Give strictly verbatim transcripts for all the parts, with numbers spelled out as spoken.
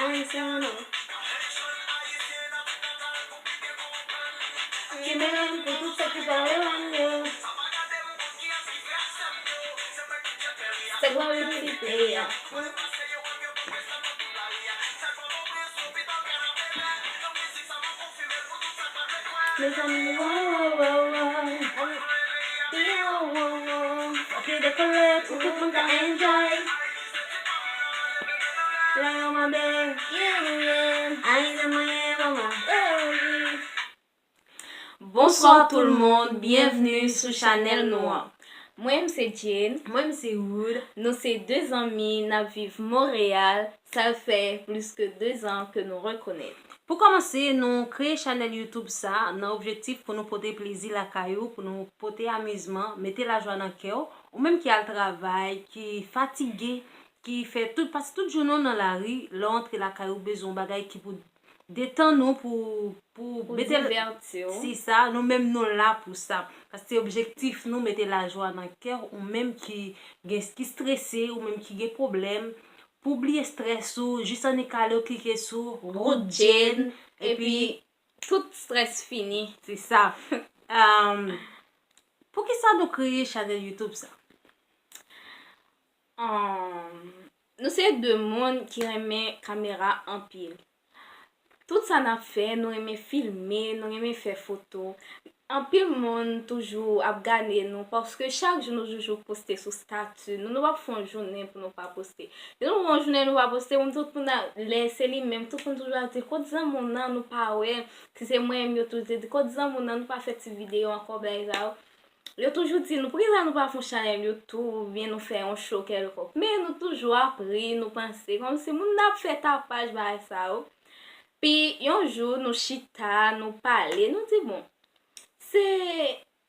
Ayisyen an non. Ki menm pou tout sa ki pa rele m yo. Se gwo reyisi peyi a. Mezanmi, wow, wow, wow, wow. Yo, wow, wow. Fòk li dekole pou tout moun ka enjoy. Lè yo mande, ki moun ye? Ayisyen mwen ye, mama. Bonswa tout le monde, byenvni sou chanèl nou an. Mwen m se Jane. Mwen m se Wood. Nou se de zanmi, n ap viv Montréal. Sa fè plis ke de zan ke nou rekonèt. Pou kòmanse, nou kreye chanèl YouTube sa nan objektif pou nou pote plezi lakay ou, pou nou pote amizman, mete lajwa nan kè w, ou menm ki al travay, ki fatige, ki fè tout, pase tout jounen w nan lari, lè w antre lakay ou, bezwen yon bagay ki pou detann ou, pou, pou Pou mete l divèti w. Se sa, nou menm nou la pou sa. Paske se objektif nou, mete lajwa nan kè w, ou menm ki gen, ki strese, ou menm ki gen pwoblèm, pou bliye strès ou, jis annik ale w klike sou Road Jane, epi tout strès fini. Se sa. Um, poukisa nou kreye chanèl YouTube sa? Um, nou se de moun ki renmen kamera anpil. Tout sa n ap fè, nou renmen filme, nou renmen fè foto. Anpil moun toujou ap gade nou, paske chak jou nou toujou poste sou stati nou. Nou p ap fè yon jounen pou nou pa poste. Si nou fè yon jounen nou pa poste, moun, tout moun a, lè se li menm, tout moun toujou ap di, "Kot zanmi w nan, nou pa wè?" Si se mwen menm, yo toujou te di, "Kot zanmi w nan, nou pa fè ti videyo ankò, bagay sa yo." Yo toujou di nou, "Poukisa nou pa fè yon chanèl YouTube, oubyen nou fè yon show kèlkonk?" Men nou toujou ap ri, nou panse kòmsi moun ap fè tapaj, bagay sa yo. Pi yon jou, nou chita, nou pale, nou di, "Bon, se,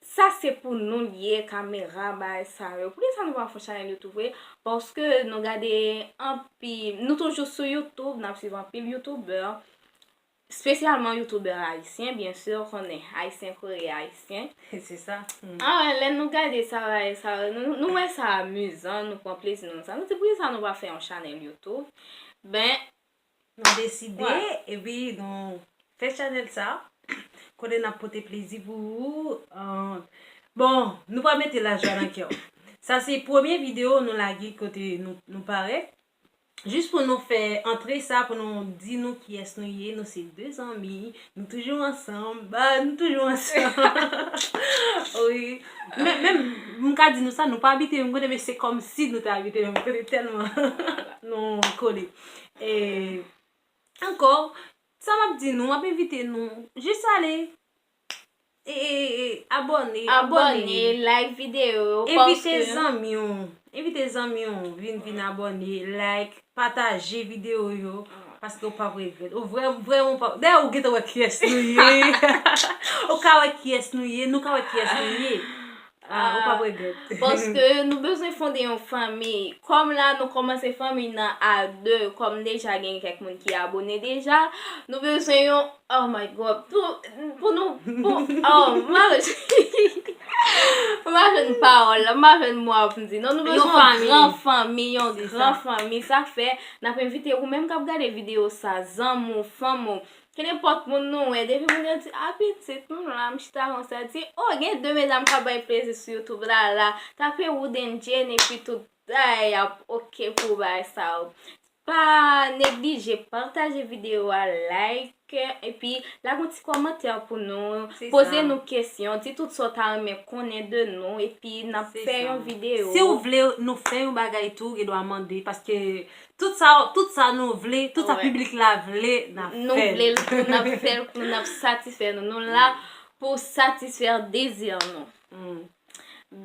sa se pou nou l ye, kamera, bagay sa yo. Poukisa nou pa fè yon chanèl YouTube vre?" Paske nou gade anpil, nou toujou sou YouTube, n ap swiv anpil youtubè, espesyalman youtubè ayisyen, byen si, ou konnen, ayisyen kreye ayisyen. Se sa. Mm. Ah, lè nou gade sa, bagay sa, nou, nou wè sa amizan, nou pran plezi nan sa. Nou di, "Poukisa nou pa fè yon chanèl YouTube?" Ben, nou deside, epi nou fè chanèl sa, kote n ap pote plezi pou ou. Ah, bon, nou pral mete lajwa nan kè w. Sa se premye videyo nou lage kote nou, nou parèt. Jis pou nou fè antre sa, pou nou di nou kiyès nou ye, nou se de zanmi, nou toujou ansanm, ba, nou toujou ansanm. Wi. Men, menm, m ka di nou sa, nou pa abite menm kote, men se kòmsi nou te abite menm kote, tèlman nou kole. E, ankò, sa m ap di nou, m ap envite nou, jis ale, e, e, e, abòne, abòne, abòne, like videyo yo, paske Envite zanmi w, envite zanmi w, vin, vin abòne, like, pataje videyo yo, paske ou p ap regrèt. Ou vrè-, vrèman pa, dayè ou gentan wè kiyès nou ye. Ou ka wè kiyès nou ye, nou ka wè kiyès nou ye. Ah, ou p ap regrèt. Paske nou bezwen fonde yon fanmi. Kòm la, nou kòmanse fanmi nan a de, kòm deja gen kèk moun ki abòne deja, nou bezwen yon, oh my God, pou, pou nou, pou, oh, m pa, m pa jwenn pawòl, m pa jwenn mo a pou m di. Non, nou bezwen yon gran fanmi, yon gran fanmi. Sa fè, n ap envite ou menm k ap gade videyo sa, zanmi w, fanmi w, kenenpòt moun nou wè, depi moun yo di, "A pitit, m la, m chita konsa," di, "O, gen de medam k ap bay plezi sou YouTube la, la, tape Wood and Jane epi tout, ay, ap oke pou bagay sa yo." Pa neglije pataje videyo a, like, epi lage yon ti kòmantè pou nou, poze nou kesyon, di tout sa w ta renmen konnen de nou, epi n ap fè yon videyo. Si w vle nou fè yon bagay tou, ou gen dwa mande, paske Tout sa, tout sa nou vle, tout sa piblik la vle, n ap fè l. Nou vle l tou, n ap fè l tou, n ap satisfè nou. Nou la pou satisfè dezi nou.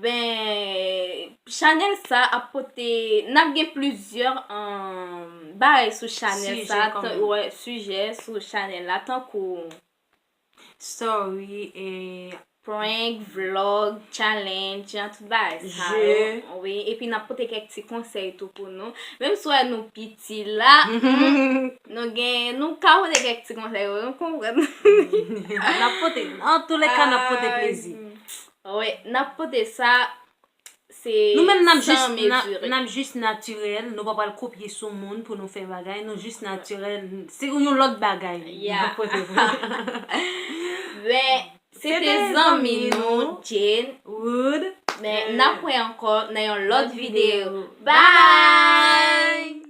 Ben, chanèl sa ap pote, n ap gen plizyè, um, bagay sou chanèl sa, wè, sijè sou chanèl la, tankou story, e prank, vlog, challenge, jan tout bagay sa yo. Wi, epi n ap pote kèk ti konsèy tou pou nou. Menm si w wè nou piti la, nou gen, nou ka pote kèk ti konsèy, wi, nou konprann. N ap pote, antouleka, n ap pote plezi. Wi, n ap pote sa. Se Nou menm n ap jis san na- mezire. N ap jis natirèl, nou pa pral kopye sou moun pou nou fè bagay, nou jis natirèl, se yon lòt bagay. Yeah. Nou pote pou- Men se te C'était zanmi zanmi nou. Nou Jane. Wood. Men n ap wè ankò nan yon lòt videyo. Bye!